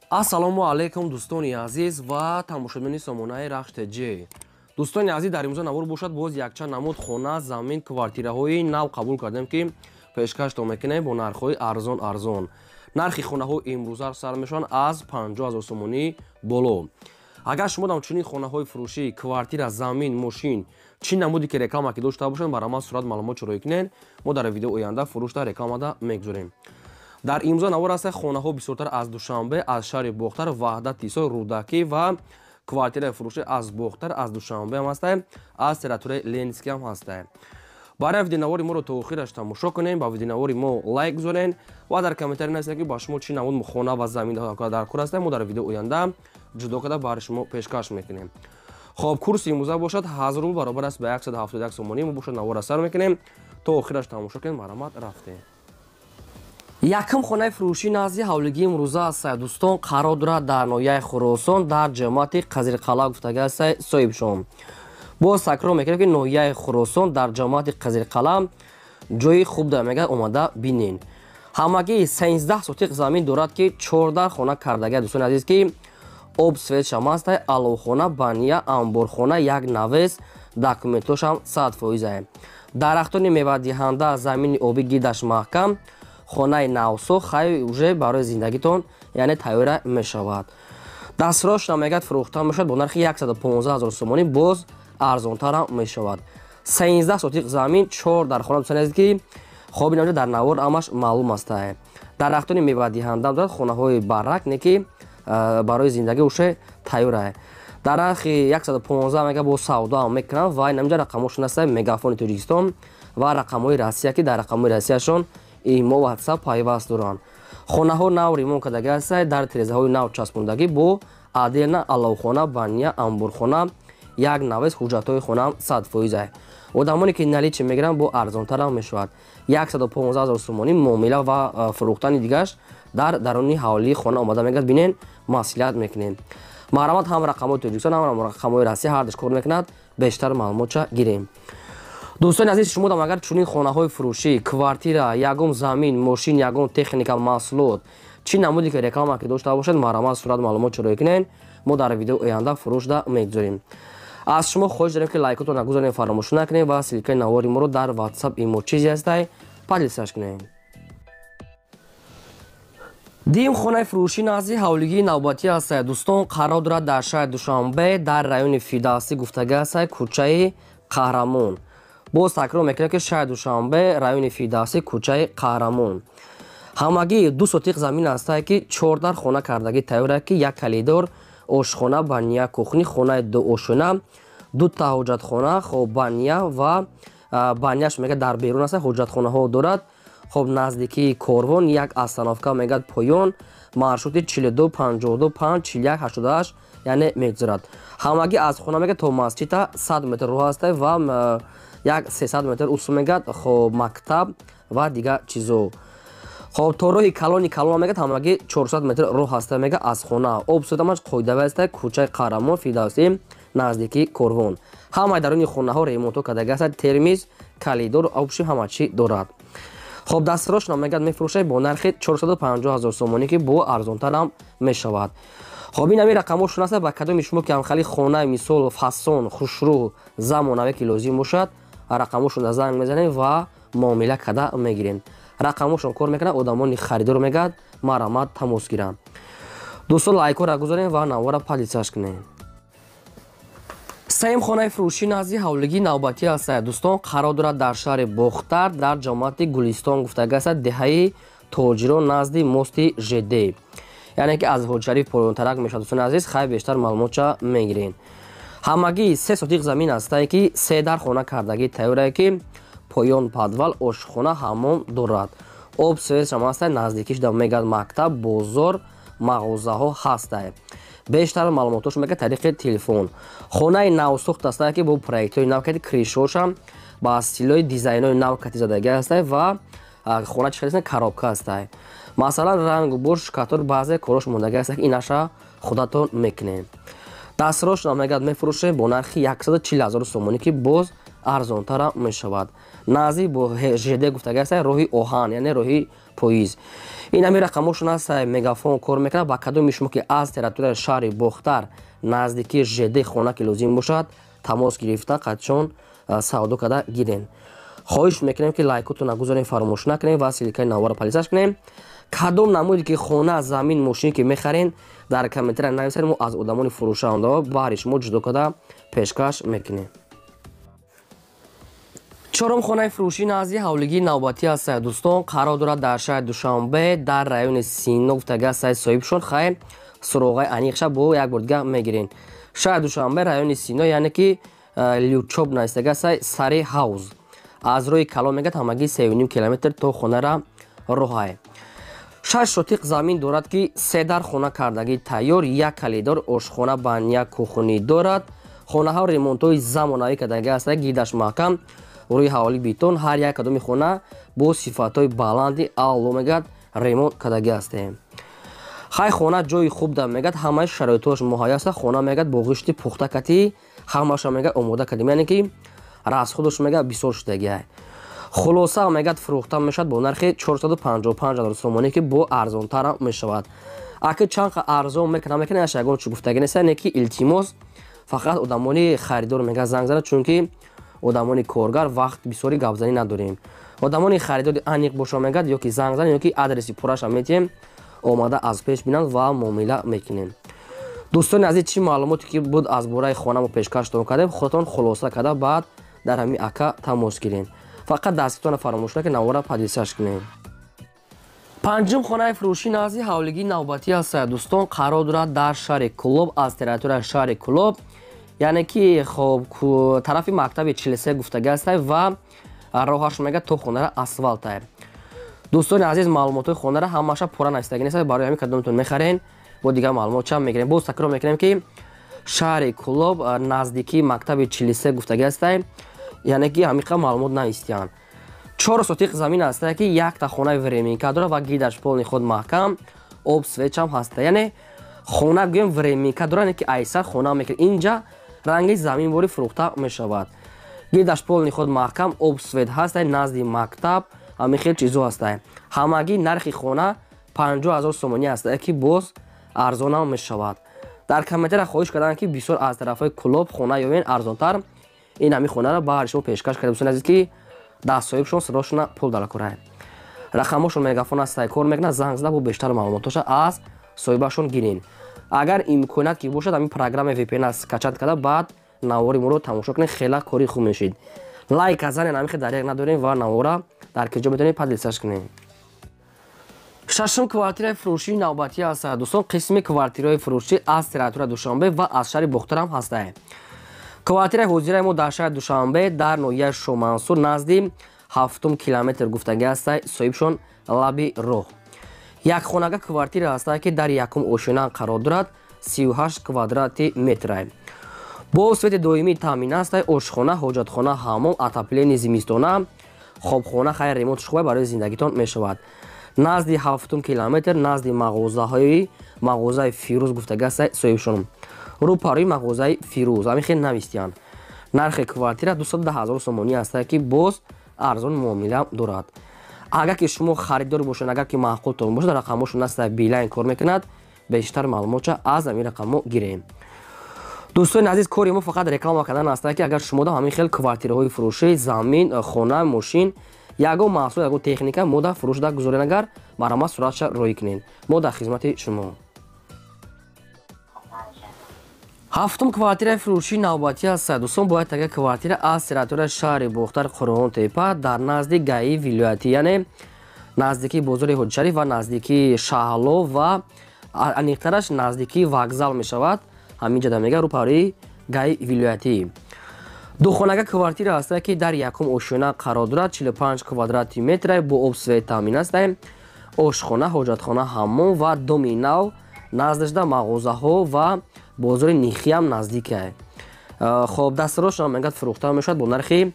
Ассалому алайкум, дӯстони азиз ва тамошобинони сомонаи Рахш ТЖ. Дӯстони азиз, дар имрӯза навор бошад, боз якчанд намуд хона, замин, квартираҳои нав қабул кардем, ки пешкаштон мекунем бо нархҳои арзон арзон. Нархи хонаҳо имрӯза сар мешаванд аз 50 ҳазор сомонӣ боло. Агар шумо дам чунин хонаҳои фурӯшӣ, квартира, замин, мошин, чӣ намуде ки реклама ки дошта бошанд, бар сурат маълумот чироӣ кунед, мо дар видео оянда фурӯшда рекламада мегузорем. Дар имрӯза навор аст хонаҳо бисёртар аз Душанбе, аз шаҳри Бохтар, Ваҳдат, Ҳисор, Рӯдакӣ ва квартираи фурӯшӣ аз Бохтар, аз Душанбе ҳам ҳастаем, аз территорияи Ленинский ҳам ҳастаем. Барои видеонавори моро то охираш тамошо кунем, ба видеонавори мо лайк гузорен ва дар комментарий нависед, ки ба шумо чӣ намуд хона ва замин дар кор ҳастем, мо дар видео оянда ҷудо карда барои шумо пешкаш мекунем. Хоб, курси имрӯза бошад 1000 рубл, баробар аст ба 171 сомонӣ. Мо бошад навора сар мекунем, то охираш тамошо кунем. Марҳамат, рафтем. Якум хонаи фурӯшӣ назди ҳавлигии имрӯза аст, дӯстон, қарор дорад дар ноҳияи Хуросон, дар ҷамоати Қазирқалъа гуфтага аст соҳибшон. Боз такрор мекунем, ки ноҳияи Хуросон, дар ҷамоати Қазирқалъа, ҷои хуб да мегӯяд, омада бинен. Ҳамагӣ 13 сотиқ замин дорад, ки 14 хона кардага, дӯстони азиз, ки об свет шам аст, аловхона, бания, амборхона, як навес, документошам 100%. Дарахтони мевадиҳанда, замини обӣ гирдаш маҳкам, хонаи навсо хай уже барои зиндагитон, яъне тайёра мешавад. Дастрош намегӯяд, фурӯхта мешавад бо нархи 115 ҳазор сомонӣ, боз арзонтарам мешавад. 13 сотиқ замин, 4 дар хона, дӯстони азиз, ки хоби намҷа дар навор ҳамаш маълум аст. Дарахтони мевадиҳанда дорад, хонаҳои барак не, ки барои зиндагӣ уже тайёра. Дар нархи 115 мега бо савдо ҳам мекунанд ва инамҷа рақамҳошон аст, Мегафони Тоҷикистон ва рақамҳои Россия, ки дар рақамҳои Россияшон имо, Ватсап пайваст доранд. Хонаҳо нав ремонт кардагӣ аст, дар тирезаҳои нав часпондагӣ, бо отдельно аловхона, бания, амборхона, як навес, ҳуҷҷатҳои хонаам 100%. Одамоне ки наличный мегиранд, бо арзонтарам мешавад. 115 ҳазор сомонӣ муомила ва фурӯхтани дигаш дар даруни ҳавлии хона омада мегӯяд, бинен, маслиҳат мекунем. Марҳамат, ҳам рақамҳои Тоҷикистон, ҳам рақамҳои Россия ҳардуш кор мекунад, бештар маълумотча гирем. Дӯстони азиз, шумо дам агар чунин хонаҳои фурӯшӣ, квартира, ягон замин, мошин, ягон техника, маҳсулот, чӣ намуде ки реклама ки дошта бошед, марҳамат, сурат маълумот чироӣ кунед, мо дар видео оянда фурӯшда мегузорем. Аз шумо хоҳиш дорем, ки лайкотонро гузорем, фаромӯш накунем ва ссылка и навори моро дар Ватсап, имо, чизе ҳастай, поделиться ш кунем. Дим хонаи фурӯшӣ назди ҳавлигии навбатӣ аст, дӯстон, қарор дорад дар шаҳри Душанбе, дар райони Фирдавсӣ гуфтага аст, кӯчаи Қаҳрамон. Боз такрор мекунем, ки шаҳри Душанбе, райони Фирдавсӣ, кӯчаи Қаҳрамон. Ҳамагӣ 2 сотиқ замин ҳастае, ки 14 хона кардагӣ тайёра, ки як калидор, ошхона, бания, кухня, хонаи дуошона, дута ҳоҷатхона, хоб, бания ва баняш мегӯяд дар берун аст, ҳоҷатхонаҳо дорад. Хоб, наздикии Корвон, як остановка мегӯяд поён, маршрути 42 52 5 41 88 яъне мегузарад. Ҳамагӣ аз хона мегӯяд то масҷида 100 метр роҳ ҳаста ва як 300 метр усул мегӯяд, хоб, мактаб ва дигар чизо. Хоб, то роҳи калони калон мегӯяд ҳамагӣ 400 метр роҳ ҳаста мегӯяд аз хона. Об судамаш қоидавӣ аста, кӯчаи Қаҳрамон, Фирдавсӣ, наздикии Корвон. Ҳамаи даруни хонаҳо ремонтҳо кардагӣ аст, термиз, калидор, обши, ҳама чӣ дорад. Хоб, дастрош мегӯяд мефурӯшад бо нархи 450 ҳазор сомонӣ, ки бо арзонтарам мешавад. Хоб, ин ҳамин рақамҳошон аст. Ба кадоми шумо ки ҳамхали хонаи мисол фасон, хушрӯ, замонаве ки лозим бошад, рақамҳошонро занг мезанем ва муомила карда мегирем. Рақамҳошон кор мекунад, одамони харидор мегӯяд, марҳамат, тамос гиранд. Дӯстон, лайкҳоро гузорем ва навора поделиться ш кунем. Сеюм хонаи фурӯшӣ назди ҳавлигии навбатӣ аст, дӯстон, қарор дорад дар шаҳри Бохтар, дар ҷамоати Гулистон гуфтага аст, деҳаи Тоҷирон, назди мости ЖД, яъне ки аз Ҳоҷшариф поёнтарак мешавад. Дӯстони азиз, хай, бештар маълумотча мегирем. Ҳамагӣ 3 сотиқ замин ҳастае, ки се дар хона кардагӣ тайёрае, ки поён подвал, ошхона, ҳаммом дорад, об свет шам ҳастае, наздикиш да мегӯяд мактаб, бозор, мағозаҳо ҳастае. Бештар маълумотҳош мегӯяд тариқи телефон. Хонаи навсохт ҳастае, ки бо проектҳои нав кати, крыша ошам ба стилои дизайнҳои нав кати задагӣ ҳастае ва хона чӣ хеле коробка ҳастае. Масалан, рангу бор, штукатур, баъзе корош мондагӣ ҳастае, ки инаша худатон мекунем. Дастрош мегӯяд мефурӯшем бо нархи 140 ҳазор сомонӣ, ки боз арзонтара мешавад. Наздик бо ЖД гуфтага аст, роҳи оҳан, яъне роҳи поиз. Ин ҳамин рақамошон аст, мегафон кор мекунад. Ба кадоми шумо ки аз территорияи шаҳри Бохтар наздикии ЖД хона ки лозим бошад, тамос гирифта қадшон савдо карда гирен. Хоҳиш мекунем ки лайкотона гузорем, фаромӯш накунем ва ссылкаи навора поделиться кунем. Кадом намуде ки хона, замин, мошин ки мехарен, дар комментария нависед, мо аз одамони фурӯшанда баҳри шумо ҷудо карда пешкаш мекунем. Чорум хонаи фурӯшӣ назди ҳавлигии навбатӣ аст, дӯстон, қарор дорад дар шаҳри Душанбе, дар райони Сино гуфтага аст соҳибшон. Хайр, суроғаи аниқша бо як бор дига мегирен. Шаҳри Душанбе, райони Сино, яъне ки Лючоб навистага аст, сари ҳавз. Аз роҳи калон мегӯяд ҳамагӣ 3,5 километр то хонара роҳае. 6 сотиқ замин дорад ки 3 дар хона кардагӣ тайёр, як калидор, ошхона, баня, кухонӣ дорад. Хонаҳо ремонтҳои замонавӣ кардагӣ аст, гирдаш маҳкам, рӯи ҳаволи бетон, ҳар як кадоми хона бо сифатҳои баланди аъло мегӯяд ремонт кардагӣ ҳастем. Хай, хона ҷои хуб да мегӯяд, ҳамаи шароитҳояш муҳайё аст. Хона мегӯяд бо ғишти пухта катӣ ҳамаша мегӯяд омода кардем, яъне ки расходаш мегӯяд бисёр шудагиай. Хулоса мегӯяд фурӯхта мешавад бо нархи 455 ҳазор сомонӣ ки бо арзонтар мешавад. Аки чанд арзон мекунад мекунад, яш ягон чӣ гуфтагӣ нест, яъне ки илтимос фақат одамони харидор мегӯяд занг зада, чунки одамони коргар вақт бисёри гапзанӣ надорем. Одамони харидори аниқ боша мегӯяд ё ки занг занед, ё ки адреси пурраша метиҳем, омада аз пеш бинанд ва муомила мекунем. Дӯстони азиз, чӣ маълумоте ки буд аз бораи хона мо пешкаштон кардем, худатон хулоса карда баъд дар ҳамин ака тамос гирем. Фақат дастгиртонро фаромӯш накунед, навора поделиться кунед. Панҷум хонаи фурӯшӣ назди ҳавлигии навбатӣ аст, дӯстон, қарор дорад дар шаҳри Кӯлоб, аз территорияи шаҳри Кӯлоб, яъне ки хоб тарафи мактаби 43 гуфтага аст ва роҳаш мегӯяд то хонара асфалт. Дӯстони азиз, маълумотҳои хонара ҳамаша пурра навистагӣ нест, барои ҳамин кадомтон мехарен бо дигар маълумот чанд мегирем. Боз такрор мекунем ки шаҳри Кӯлоб наздикии мактаби 43 гуфтагӣ аст, яъне ки ҳамиқа маълумот навистиянд. 4 сотиқ замин аст ки якта хонаи временка дорад ва гирдаш полни худ маҳкам, об свечам ҳаста. Яъне хона гӯем временка дорад, яъне ки айсар хона мекунад. Инҷа ранги заминворӣ фурӯхта мешавад. Гирдаш полни худ маҳкам, об свет ҳаста, назди мактаб ҳамин хел чизо ҳаста. Ҳамагӣ нархи хона 50 ҳазор сомонӣ аст ки боз арзонам мешавад. Дар комментария хоҳиш карданд ки бисёр аз тарафҳои Кӯлоб хона ёбен арзонтар. Ин ҳамин хонаро баҳри шумо пешкаш кардем, дӯстони азиз, ки даст соҳибшон садошона пул даркорад. Рақамошон мегафон аст, кор мекунад, занг зада бо бештар маълумотоша аз соҳибашон гирен. Агар имконият ки бошад, ҳамин программаи VPN скачать карда баъд навори моро тамошо кунед, хела кори хуб мешид. Лайк занен, ҳамин хел даряк надорем ва навора дар киҷо метавонед поделиться кунед. Шашум квартираи фурӯшии навбатӣ аст, дӯстон, қисми квартираҳои фурӯшӣ аз территорияи Душанбе ва аз шаҳри Бохтар ҳам ҳастанд. Квартираи ҳозираи мо дар шаҳри Душанбе дар ноҳияи Шомансур назди 7 километр гуфтагӣ аст, соҳибшон лаби роҳ. Як хонага квартира аст ки дар якум ошёна қарор дорад, 38 квадрати метр. Бо свети доимӣ таъмин аст, ошхона, ҳоҷатхона, ҳаммом, отопление зимистона, хобхона, хайр ремонт шуба барои зиндагитон мешавад. Назди 7 километр, назди мағозаҳои мағозаи Фирӯз гуфтагӣ аст соҳибшон. Рӯпарӯи мағозаи Фирӯз ҳамин хел навистиянд. Нархи квартира 210 ҳазор сомонӣ аст ки боз арзон муомила дорад. Агар ки шумо харидор бошед, агар ки маъқултон бошад, рақамошон аст, Билайн кор мекунад, бештар маълумотша аз ҳамин рақамҳо гирем. Дӯстони азиз, кори мо фақат реклама кардан аст ки агар шумо ҳамин хел квартираҳои фурӯшӣ, замин, хона, мошин, ягон маҳсул, ягон техника мо дар фурӯшда гузорен, агар марҳамат суратша роҳӣ кунед. Мо дар хизмати шумо. Ҳафтум квартираи фурӯшии навбатӣ аст, дӯстон, бояд така квартира аз территорияи шаҳри Бохтар, Қурғонтепа, дар назди гаи вилоятӣ, яъне наздикии бозори Ҳоҷишариф ва наздикии Шаҳло ва аниқтараш наздикии вокзал мешавад. Ҳамин ҷода мега рӯпарӯи гаи вилоятӣ. Духонага квартира аст ки дар якум ошёна қарор дорад, 45 квадрати метр, бо об свет таъмин аст, ошхона, ҳоҷатхона, ҳаммом ва доми нав, наздашда мағозаҳо ва бозори Нихиям наздик аст. Хоб, дастрошон мегӯяд фурӯхта мешавад бо нархи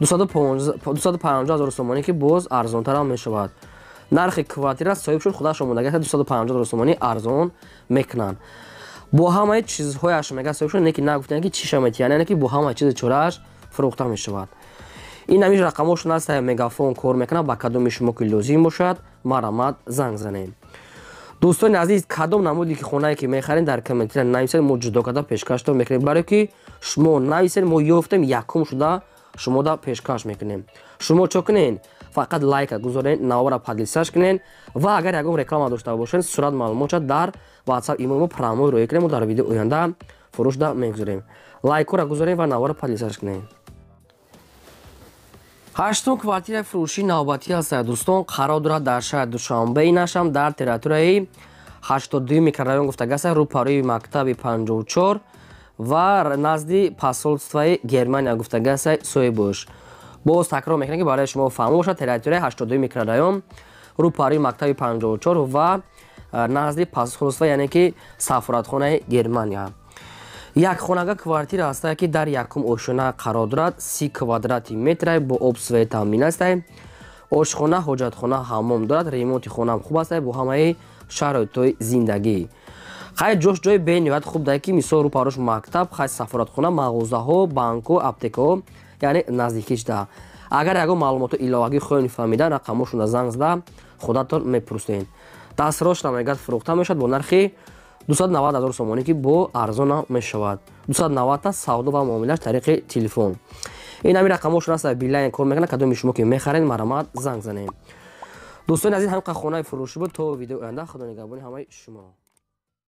250 ҳазор сомонӣ ки боз арзонтарам мешавад. Нархи квартира соҳиб шуд худаш омодагӣ 250 ҳазор сомонӣ арзон мекунанд. Бо ҳамаи чизҳояш мегӯяд соҳиб шуд, не ки нагуфтанд ки чиша метиҳанд, яъне ки бо ҳамаи чизи чорааш фурӯхта мешавад. Ин ҳамин рақамошон аст, Мегафон кор мекунад. Ба кадоми шумо ки лозим бошад, марҳамат, занг занед. Дӯстони азиз, кадом намуде ки хонае ки мехарем, дар комментария нависед, мо ҷудо карда пешкаштон мекунем. Барое ки шумо нависед, мо ёфтем, якум шуда шумода пешкаш мекунем. Шумо чо кунед? Фақат лайка гузоред, навора поделиться кунед ва агар ягон реклама дошта бошед, сурат, маълумотша дар WhatsApp, имо мо прямой роя кунем, мо дар видео оянда фурӯшда мегузорем. Лайкора гузорем ва навора поделиться кунед. Ҳаштум квартираи фурӯшии навбатӣ аст, дӯстон, қарор дорад дар шаҳри Душанбе, инашам дар территорияи 82 микрорайон гуфтагаста, рӯпарӯи мактаби 54 ва назди посольствои Германия гуфтагаста соҳибош. Боз такрор мекунам, ки барои шумо фаҳмо бошад: территорияи 82 микрорайон, рӯпарӯи мактаби 54 ва назди посольство, яъне ки сафоратхонаи Германия. Як хонага квартира ҳастае, ки дар якум ошёна қарор дорад, 30 квадрати метра, бо об, свет таъмин астае, ошхона, ҳоҷатхона, ҳаммом дорад. Ремонти хонаам хуб астае, бо ҳамаи шароитҳои зиндагӣ. Хай, ҷош ҷои бениҳоят хуб дае, ки мисол рӯпарош мактаб, хай, сафоратхона, мағозаҳо, банкҳо, аптекаҳо, яъне наздикиш да. Агар ягон маълумоти иловагӣ хоҳед фаҳмида, рақамошонда занг зада худатон мепурсед. Дастрош намегад, фурӯхта мешавад бо нархи 290 ҳазор сомонӣ, ки бо арзона мешавад. 290-та савдо ва муомилаш тариқи телефон. Ин ҳамин рақамошон аст, Билайн кор мекунад. Кадоми шумо ки мехаред, марҳамат, занг занед. Дӯстони азиз, ҳамин хонаи фурӯшӣ буд. То видеои оянда, худо нигаҳбони ҳамаи шумо.